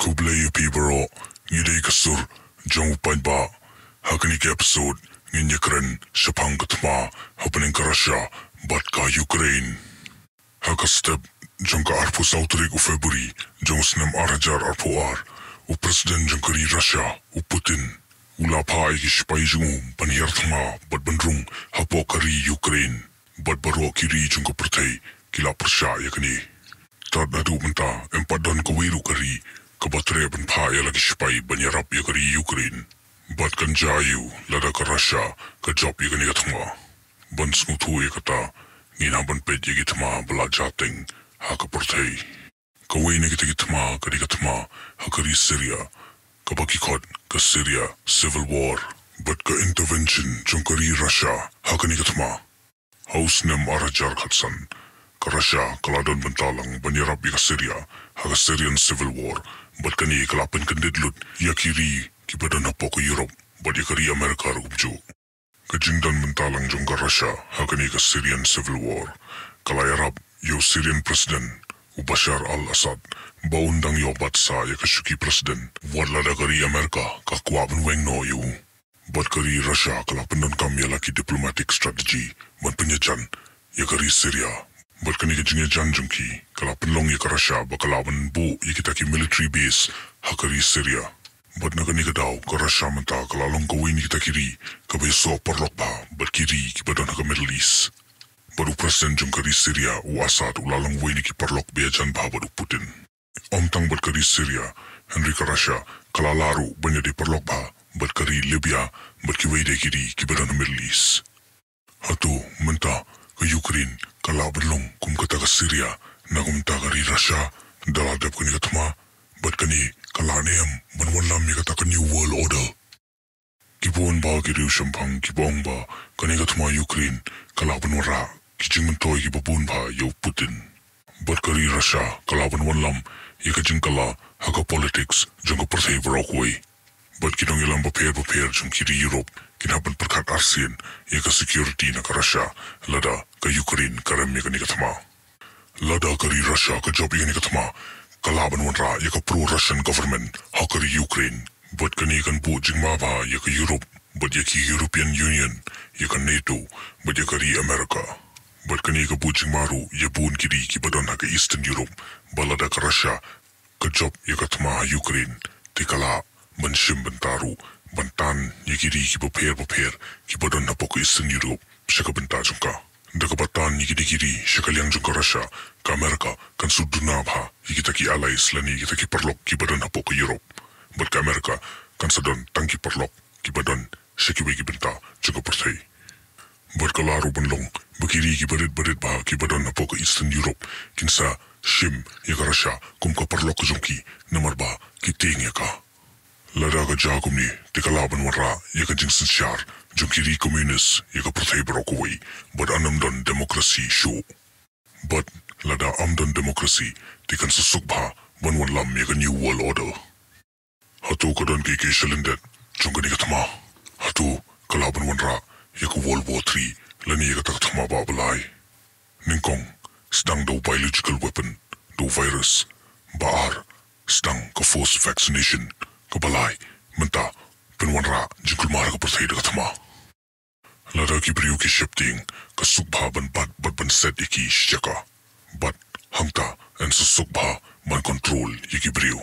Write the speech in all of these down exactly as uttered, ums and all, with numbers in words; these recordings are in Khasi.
Khublei ïa phi baroh, ngi dei ka sur jong u paidbah. Ha kane ka episode ngin ïakren shaphang ka thma hapdeng ka Russia bad ka Ukraine. Ha ka step jong ka arphew saw tarik u February jong u snem ar hajar arphew ar, u President jong ka ri Russia, u Putin, u la phah ïa ki sipai jong u ban hiar thma bad ban rung hapoh ka ri Ukraine. Bad baroh ki ri jong ka pyrthei ki la pyrshah ïa kane. Tad haduh mynta em pat don kawei ruh ka ri kaba treh ban phah ïa la ki sipai ban ïarap ïa ka ri Ukraine. Bad kan jia aiu lada ka Russia ka jop ïa kane ka thma? Ban sngewthuh ïa kata, ngin hap ban peit ïa ki thma ba la jia teng ha ka pyrthei. Kawei na kita ki thma ka dei ka thma ha ka ri Syria, kaba ki khot ka Syria Civil War, bad ka intervention jong ka ri Russia ha kane ka thma. Ha u snem ar hajar khatsan, ka Russia ka la don bynta lang ban ïarap ïa ka Syria ha ka Syrian Civil War, bad kane ka la pynkyndit lut ïa ki ri kiba don hapoh ka Europe bad ïa ka ri America ruh kumjuh. Ka jingdon bynta lang jong ka Russia ha kane ka Syrian Civil War ka la ïarap ïa u Syrian President, u Bashar al-Assad, ba un dang ïoh bat sah ïa ka shuki President wat lada ka ri America ka kwah ban weng noh ïa u. Bad ka ri Russia ka la pyndonkam ïa la ki diplomatic strategy ban pynïajan ïa ka ri Syria. Bad kane ka jingïajan jong ki ka la pynlong ïa ka Russia ba ka lah ban buh ïa kita ki military base ha ka ri Syria. Bad na kane ka daw ka Russia mynta ka la long kawei na kita ki ri kaba ïasoh paralok bha bad ki ri kiba don ha ka Middle East. Bad u President jong ka ri Syria, u Assad, u la long uwei na ki paralok ba ïajan bha bad u Putin. Ym tang bad ka ri Syria, hynrei ka Russia ka la lah ruh ban ïadei paralok bha bad ka ri Libya bad kiwei de ki ri kiba don ha Middle East. Hato mynta ka Ukraine ka lah ban long kum kata ka Syria na ka bynta ka ri Russia da la dep kane ka thma? Bad kane ka lah ne em ban wanlam ïa kata ka New World Order? Ki bun bha ki riewshemphang kiba ong ba kane ka thma Ukraine ka lah ban wanrah ki jingmyntoi kiba bun bha ïa u Putin. Bad ka ri Russia ka lah ban wanlam ïa ka jingkylla ha ka politics jong ka pyrthei baroh kawei. Bad ki nongïalam bapher bapher jong ki ri Europe kin hap ban pyrkhat arsien ïa ka security na ka Russia lada ka Ukraine ka rem ïa kane ka thma. Lada ka ri Russia ka jop ïa kane ka thma, ka lah ban wanrah ïa ka pro-Russian government ha ka ri Ukraine. Bad kane kan buh jingma bha ïa ka Europe bad ïa ki European Union, ïa ka NATO bad ïa ka ri America. Bad kane ka buh jingma ruh ïa bun ki ri kiba don ha ka Eastern Europe, ba lada ka Russia ka jop ïa ka thma ha Ukraine, te ka lah ban shim bynta ruh ban tan ïa ki ri kiba pher bapher kiba don hapoh ka Eastern Europe sha ka bynta jong ka. Da kaba tan ïa kine ki ri sha ka liang jong ka Russia, ka America kan shu duna bha ïa kita ki allies lane ïa kita ki paralok kiba don hapoh ka Europe. Bad ka America kan sa don tang ki paralok kiba don sha kiwei ki bynta jong ka pyrthei. Bad ka lah ruh ban long ba ki ri kiba rit ba rit bha kiba don hapoh ka Eastern Europe kin sa shim ïa ka Russia kum ka paralok ka jong ki, namar ba ki tieng ïa ka. Lada ka jia kumne, te ka lah ban wanrah ïa ka jingsynshar jong ki ri communist ïa ka pyrthei baroh kawei, bad ym don democracy shuh. Bad lada ym don democracy, te kan sa suk bha ban wanlam ïa ka New World Order. Hato ka don kiei kiei shalyndet jong kane ka thma? Hato ka lah ban wanrah ïa ka World War Three lane ïa kata ka thma ba balai? Nyngkong, sdang da u biological weapon, da u virus. Ba ar, sdang ka forced vaccination. Kaba lai, mynta pynwanrah jingkulmar ka pyrthei da ka thma. Lada ki briew ki sheptieng, ka suk bha ban bat bad ban set ïa ki shi jaka. Bad hangta yn sa suk bha ban control ïa ki briew.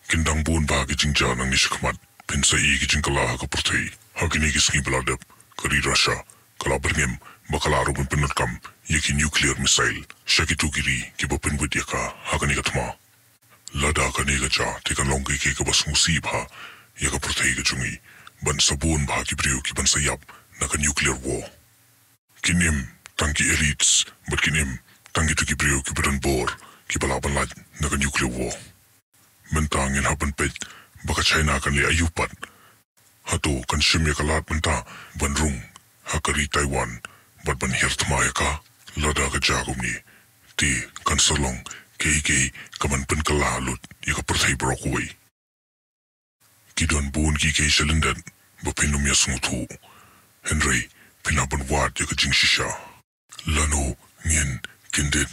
Kin dang bun bha ki jingjia nangne shakhmat, phin sa ïohi ki jingkylla ha ka pyrthei. Ha kine ki sngi ba la dep, ka ri Russia ka la byrngem ba ka lah ruh ban pyndonkam ïa ki nuclear missile sha kito ki ri kiba pynwit ïa ka ha kane ka thma. Lada kane ka jia, te kan long kiei kiei kaba sngewsih bha ïa ka pyrthei ka jong ngi, ban sa bun bha ki briew kiban sa ïap na ka nuclear war. Kin im tang ki elites bad kin im tang kito ki briew kiba don bor kiba lah ban lait na ka nuclear war. Mynta ngin hap ban peit ba ka China kan leh aiu pat. Hato kan shim ïa ka lad mynta ban rung ha ka ri Taiwan bad ban hiar thma ïa ka? Lada ka jia kumne, te kan sa long kiei kiei kaban pynkylla lut ïa ka pyrthei baroh kawei. Ki don bun kiei kiei shalyndet ba phin ym ïa sngewthuh. Hynrei phin hap ban wad ïa ka jingshisha. Lano ngin kyndit